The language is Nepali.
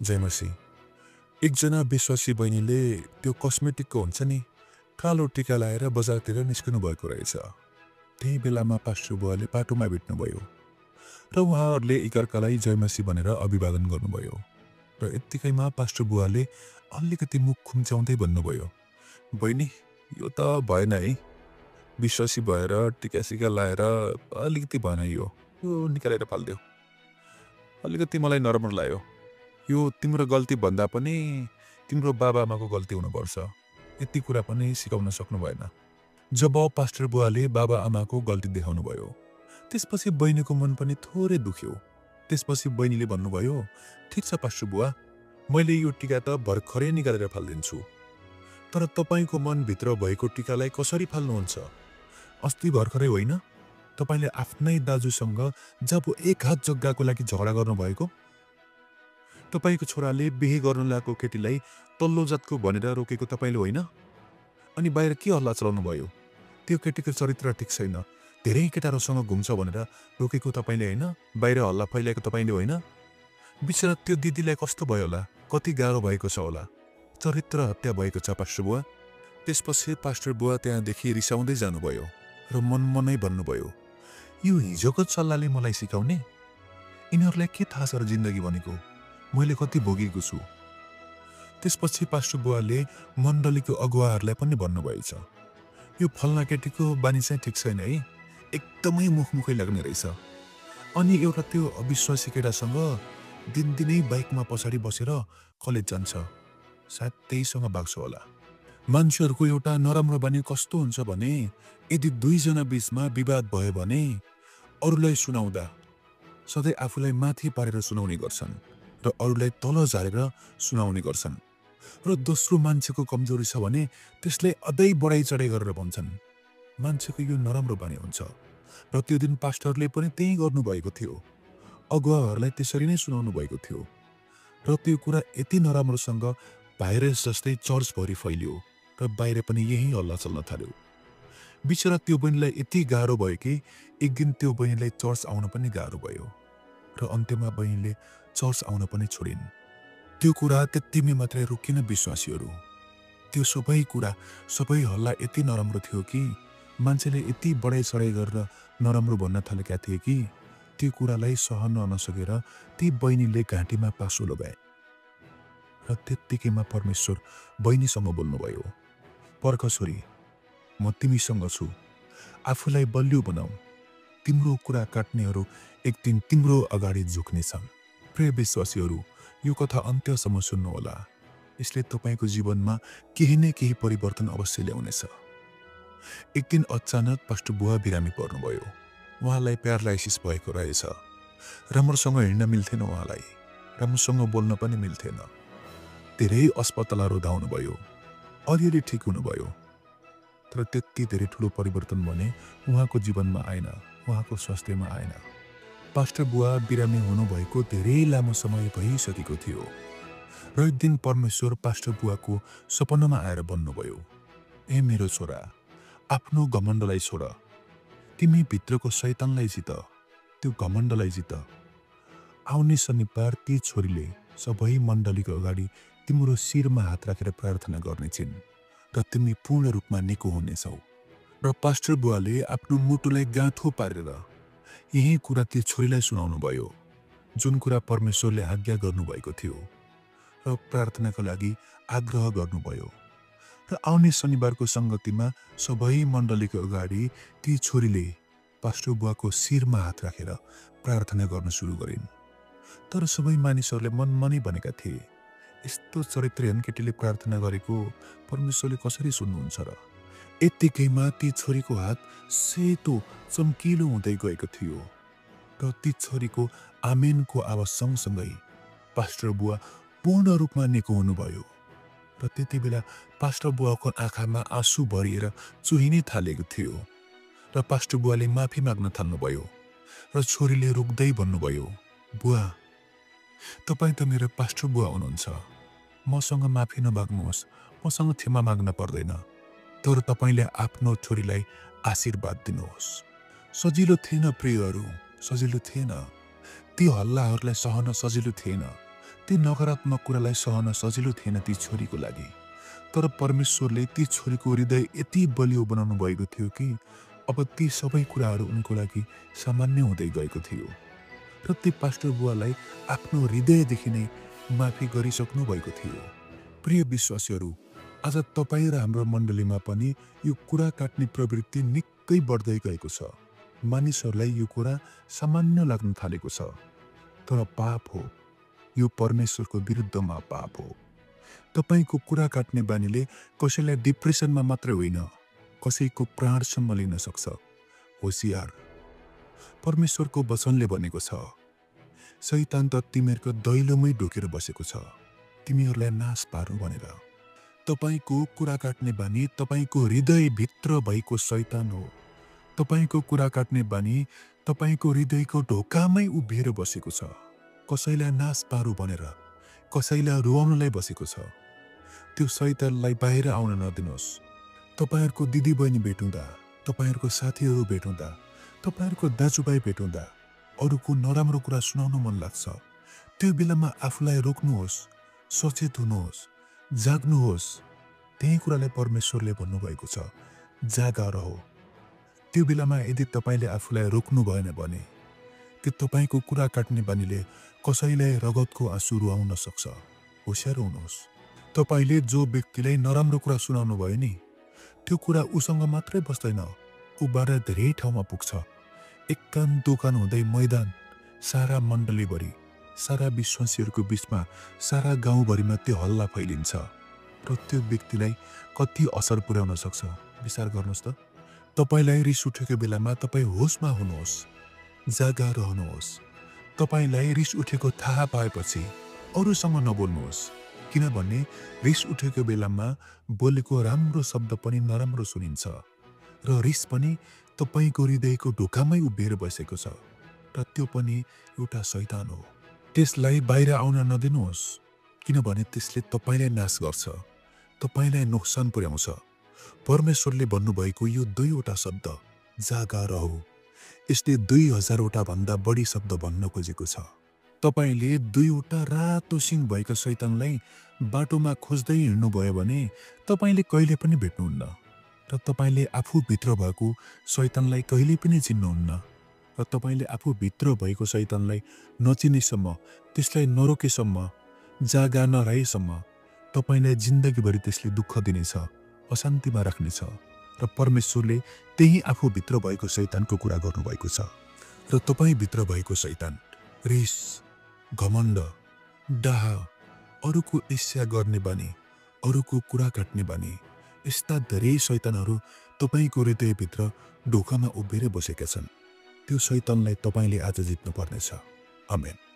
जयमसी एकजना विश्वासी बहिनीले त्यो कस्मेटिकको हुन्छ नि कालो टिका लाएर बजारतिर निस्कनु भएको रहेछ। त्यही बेलामा पास्टर बुवाले बाटोमा भेट्नुभयो र उहाँहरूले एकअर्कालाई जयमसी भनेर अभिवादन गर्नुभयो र यत्तिकैमा पास्टर बुवाले अलिकति मुख खुम्च्याउँदै भन्नुभयो, बहिनी यो त भएन है, विश्वासी भएर टिकासिका लाएर अलिकति भएन, यो निकालेर फालिदेऊ। अलिकति मलाई नराम्रो लाग्यो, यो तिम्रो गल्ती भन्दा पनि तिम्रो बाबाआमाको गल्ती हुनुपर्छ, यति कुरा पनि सिकाउन सक्नु भएन। जब पास्टर बुवाले बाबाआमाको गल्ती देखाउनु भयो त्यसपछि बहिनीको मन पनि थोरै दुख्यो। त्यसपछि बहिनीले भन्नुभयो, ठिक छ पास्टर बुवा, मैले यो टिका त भर्खरै निकालेर फालिदिन्छु, तर तपाईँको मनभित्र भएको टिकालाई कसरी फाल्नुहुन्छ? अस्ति भर्खरै होइन तपाईँले आफ्नै दाजुसँग जब एक हात जग्गाको लागि झगडा गर्नुभएको? तपाईँको छोराले बिहे गर्नु लागेको केटीलाई तल्लो जातको भनेर रोकेको तपाईँले होइन? अनि बाहिर के हल्ला चलाउनु भयो? त्यो केटीको चरित्र ठिक छैन, धेरै केटाहरूसँग घुम्छ भनेर रोकेको तपाईँले होइन? बाहिर हल्ला फैलाएको तपाईँले होइन? बिचरा त्यो दिदीलाई कस्तो भयो होला, कति गाह्रो भएको छ होला, चरित्र हत्या भएको छ पास्टर बुवा। त्यसपछि पास्टर बुवा त्यहाँदेखि रिसाउँदै जानुभयो र मनमनै भन्नुभयो, यो हिजोको सल्लाहले मलाई सिकाउने? यिनीहरूलाई के थाहा छ र जिन्दगी भनेको? मैले कति भोगेको छु। त्यसपछि पास्टर बुवाले मण्डलीको अगुवाहरूलाई पनि भन्नुभएछ, यो फल्ना केटीको बानी चाहिँ ठिक छैन है, एकदमै मुखमुखै लाग्ने रहेछ। अनि एउटा त्यो अविश्वासी केटासँग दिनदिनै बाइकमा पछाडि बसेर कलेज जान्छ, सायद त्यहीसँग भाग्छ होला। मान्छेहरूको एउटा नराम्रो बानी कस्तो हुन्छ भने यदि दुईजना बीचमा विवाद भयो भने अरूलाई सुनाउँदा सधैँ आफूलाई माथि पारेर सुनाउने गर्छन् र अरूलाई तल झारेर सुनाउने गर्छन्, र दोस्रो मान्छेको कमजोरी छ भने त्यसलाई अझै बढाइ चढाइ गरेर भन्छन्। मान्छेको यो नराम्रो बानी हुन्छ र त्यो दिन पास्टरले पनि त्यही गर्नुभएको थियो, अगुवाहरूलाई त्यसरी नै सुनाउनु भएको थियो र त्यो कुरा यति नराम्रोसँग भाइरस जस्तै चर्चभरि फैलियो र बाहिर पनि यही हल्ला चल्न थाल्यो। बिचरा त्यो बहिनीलाई यति गाह्रो भयो कि एक दिन त्यो बहिनीलाई चर्च आउन पनि गाह्रो भयो र अन्त्यमा बहिनीले चर्च आउन पनि छोडिन्। त्यो कुरा त्यतिमै मात्रै रोकिन विश्वासीहरू। त्यो सबै कुरा, सबै हल्ला यति नराम्रो थियो कि मान्छेले यति बढाइ चढाइ गरेर नराम्रो भन्न थालेका थिए कि त्यो कुरालाई सहन नसकेर ती बहिनीले घाँटीमा पासो लगाए र त्यत्तिकैमा परमेश्वर बहिनीसँग बोल्नुभयो, पर्ख छोरी, म तिमीसँग छु, आफूलाई बलियो बनाऊ, तिम्रो कुरा काट्नेहरू एक दिन तिम्रो अगाडि झुक्नेछन्। प्रिय विश्वासीहरू, यो कथा अन्त्यसम्म सुन्नुहोला, यसले तपाईँको जीवनमा केही न केही परिवर्तन अवश्य ल्याउनेछ। एक दिन अचानक पास्टर बुवा बिरामी पर्नुभयो। उहाँलाई प्यारालाइसिस भएको रहेछ, राम्रोसँग हिँड्न मिल्थेन, उहाँलाई राम्रोसँग बोल्न पनि मिल्थेन। धेरै अस्पतालहरू धाउनुभयो, अलिअलि ठिक हुनुभयो, तर त्यति धेरै ठुलो परिवर्तन भने उहाँको जीवनमा आएन, उहाँको स्वास्थ्यमा आएन। पास्टर बुवा बिरामी हुनुभएको धेरै लामो समय भइसकेको थियो र एक दिन परमेश्वर पास्टर बुवाको सपनामा आएर भन्नुभयो, ए मेरो छोरा, आफ्नो घमण्डलाई छोड, तिमी भित्रको शैतानलाई जित, त्यो घमण्डलाई जित। आउने शनिबार ती छोरीले सबै मण्डलीको अगाडि तिम्रो शिरमा हात राखेर प्रार्थना गर्नेछिन् र तिमी पूर्ण रूपमा निको हुनेछौ। र पास्टर बुवाले आफ्नो मुटुलाई गाँठो पारेर यही कुरा ती छोरीलाई सुनाउनु भयो, जुन कुरा परमेश्वरले आज्ञा गर्नुभएको थियो, र प्रार्थनाको लागि आग्रह गर्नुभयो। र आउने शनिबारको सङ्गतिमा सबै मण्डलीको अगाडि ती छोरीले पास्टर बुवाको शिरमा हात राखेर प्रार्थना गर्न सुरु गरिन्। तर सबै मानिसहरूले मनमनै भनेका थिए, यस्तो चरित्रहीन केटीले प्रार्थना गरेको परमेश्वरले कसरी सुन्नुहुन्छ र? यत्तिकैमा ती छोरीको हात सेतो चम्किलो हुँदै गएको थियो र ती छोरीको आमेनको आवाज सँगसँगै पास्टर बुवा पूर्ण रूपमा निको हुनुभयो। र त्यति बेला पास्टर बुवाको आँखामा आँसु भरिएर चुहिनै थालेको थियो र पास्टर बुवाले माफी माग्न थाल्नुभयो र छोरीले रुक्दै भन्नुभयो, बुवा, तपाईँ त मेरो पास्टर बुवा हुनुहुन्छ, मसँग माफी नमाग्नुहोस्, मसँग क्षमा माग्न पर्दैन, तर तपाईँले आफ्नो छोरीलाई आशीर्वाद दिनुहोस्। सजिलो थिएन प्रियहरू, सजिलो थिएन, ती हल्लाहरूलाई सहन सजिलो थिएन, ती नकारात्मक कुरालाई सहन सजिलो थिएन ती छोरीको लागि, तर परमेश्वरले ती छोरीको हृदय यति बलियो बनाउनु भएको थियो कि अब ती सबै कुराहरू उनको लागि सामान्य हुँदै गएको थियो र ती पास्टर बुवालाई आफ्नो हृदयदेखि नै माफी गरिसक्नु भएको थियो। प्रिय विश्वासीहरू, आज तपाईँ र हाम्रो मण्डलीमा पनि यो कुरा काट्ने प्रवृत्ति निकै बढ्दै गएको छ। मानिसहरूलाई यो कुरा सामान्य लाग्न थालेको छ, तर पाप हो। यो परमेश्वरको विरुद्धमा पाप हो। तपाईको कुरा काट्ने बानीले कसैलाई डिप्रेसनमा मात्रै होइन, कसैको प्राणसम्म लिन सक्छ। होशियार, परमेश्वरको वचनले भनेको छ, शैतान त तिमीहरूको दैलोमै ढोकेर बसेको छ, तिमीहरूलाई नाश पारौँ भनेर। तपाईको कुरा काट्ने बानी तपाईको हृदयभित्र भएको शैतान हो। तपाईको कुरा काट्ने बानी तपाईको हृदयको ढोकामै उभिएर बसेको छ, कसैलाई नाश पारौँ भनेर, कसैलाई रुवाउनलाई बसेको छ। त्यो शैतानलाई बाहिर आउन नदिनुहोस्। तपाईहरूको दिदीबहिनी भेटुँदा, तपाईहरूको साथीहरू भेटुँदा, तपाईहरूको दाजुभाइ भेटुँदा अरूको नराम्रो कुरा सुनाउन मन लाग्छ। त्यो बेलामा आफूलाई रोक्नुहोस्, सचेत हुनुहोस्, जाग्नुहोस्। त्यही कुरालाई परमेश्वरले भन्नुभएको छ, जागा रहो। त्यो बेलामा यदि तपाईँले आफूलाई रोक्नु भएन भने कि तपाईँको कुरा काट्ने बानीले कसैलाई रगतको आँसु रुवाउन सक्छ। होशियार हुनुहोस्। तपाईँले जो व्यक्तिलाई नराम्रो कुरा सुनाउनु भयो नि, त्यो कुरा उसँग मात्रै बस्दैन, ऊबाट धेरै ठाउँमा पुग्छ। एक कान दोकान हुँदै मैदान, सारा मण्डलीभरि, सारा विश्वासीहरूको बिचमा, सारा गाउँभरिमा त्यो हल्ला फैलिन्छ र त्यो व्यक्तिलाई कति असर पुर्याउन सक्छ विचार गर्नुहोस् त। तपाईँलाई रिस उठेको बेलामा तपाईँ होसमा हुनुहोस्, जागा रहनुहोस्। तपाईँलाई रिस उठेको थाहा पाएपछि अरूसँग नबोल्नुहोस्, किनभने रिस उठेको बेलामा बोलेको राम्रो शब्द पनि नराम्रो सुनिन्छ र रिस पनि तपाईँको हृदयको ढोकामै उभिएर बसेको छ र त्यो पनि एउटा शैतान हो। त्यसलाई बाहिर आउन नदिनुहोस्, किनभने त्यसले तपाईँलाई नाश गर्छ, तपाईँलाई नोक्सान पुर्याउँछ। परमेश्वरले भन्नुभएको यो दुईवटा शब्द, जागा रहौ, यसले 2000 भन्दा बढी शब्द भन्न खोजेको छ। तपाईँले दुईवटा रातो सिङ भएको शैतानलाई बाटोमा खोज्दै हिँड्नुभयो भने तपाईँले कहिले पनि भेट्नुहुन्न र तपाईँले आफूभित्र भएको शैतानलाई कहिले पनि चिन्नुहुन्न र तपाईँले आफूभित्र भएको शैतानलाई नचिनेसम्म, त्यसलाई नरोकेसम्म, जागा नरहेसम्म तपाईँलाई जिन्दगीभरि त्यसले दुःख दिनेछ, अशान्तिमा राख्नेछ र परमेश्वरले त्यही आफूभित्र भएको शैतानको कुरा गर्नुभएको छ। र तपाईँभित्र भएको शैतान रिस, घमण्ड, डाह, अरूको ईर्ष्या गर्ने बानी, अरूको कुरा काट्ने बानी, यस्ता धेरै शैतानहरू तपाईँको हृदयभित्र ढोकामा उभिएर बसेका छन्। त्यो शैतानलाई तपाईँले आज जित्नु पर्नेछ। आमेन।